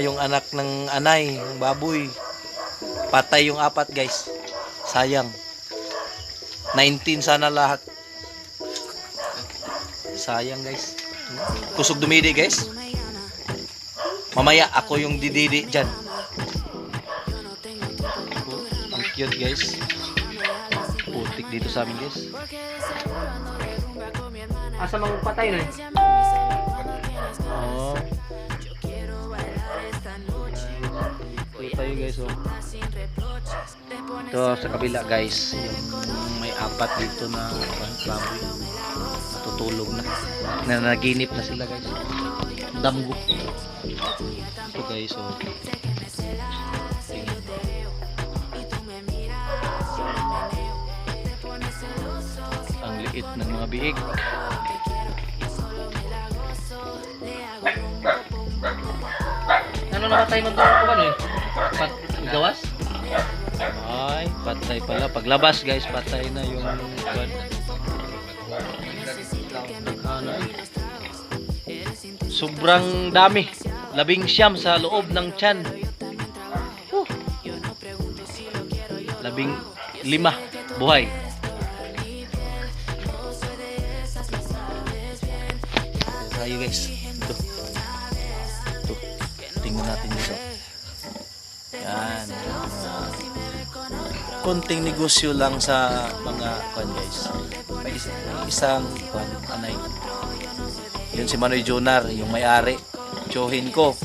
Lima yung anak ng anay, ng baboy. Patay yung apat, guys. Sayang. 19 sana lahat. Sayang, guys. Kusog dumidi, guys. Mamaya ako yung dididi dyan. Oh, ang cute, guys. Putik dito sa amin, guys. Asa mang patay na eh? Oh. Ito tayo, guys, oh. Ito sa kabila, guys, yung may apat dito na baboy. Natutulog na. Nanaginip na sila, guys. Damgo. Ito, guys, oh. Tingnan. Ang liit ng mga biik. Ano, namatay man to ako ba eh? Pat gawas? Ay, patay pala. Paglabas, guys, patay na yung kwan. Ano eh. Sobrang dami. 19 sa loob ng tiyan. Whew. 15 buhay. Tayo, guys. Ito. Ito. Tingnan natin dito. Yan. Konting negosyo lang sa mga kwan, guys. May isang kwan, anay. Yun si Manoy Jonar, yung may-ari. Tiyuhin ko.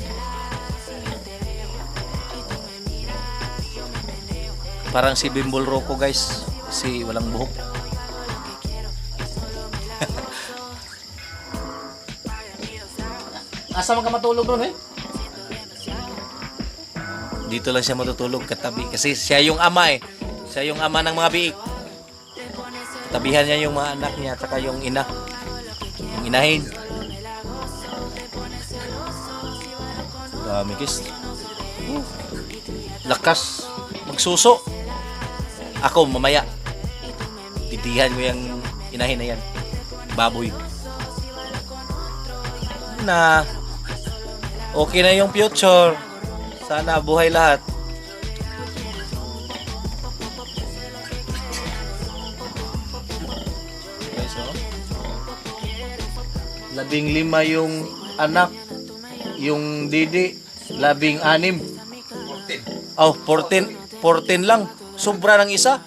Parang si Bimbol Rocco, guys. Si walang buhok. Asa man ka matulog ron eh? Dito lang siya matutulog katabi kasi siya yung ama eh. Siya yung ama ng mga biik. Tabihan niya yung mga anak niya at saka yung ina. Yung inahin. Dami, guys. Lakas magsuso. Ako mamaya. Didihan ko yung inahin na yan. Baboy. Na okay na yung future. Sana buhay lahat. Guys, oh. 15 yung anak. Yung didi, 16. 14. Oh, 14. 14 lang. Sobra ng isa.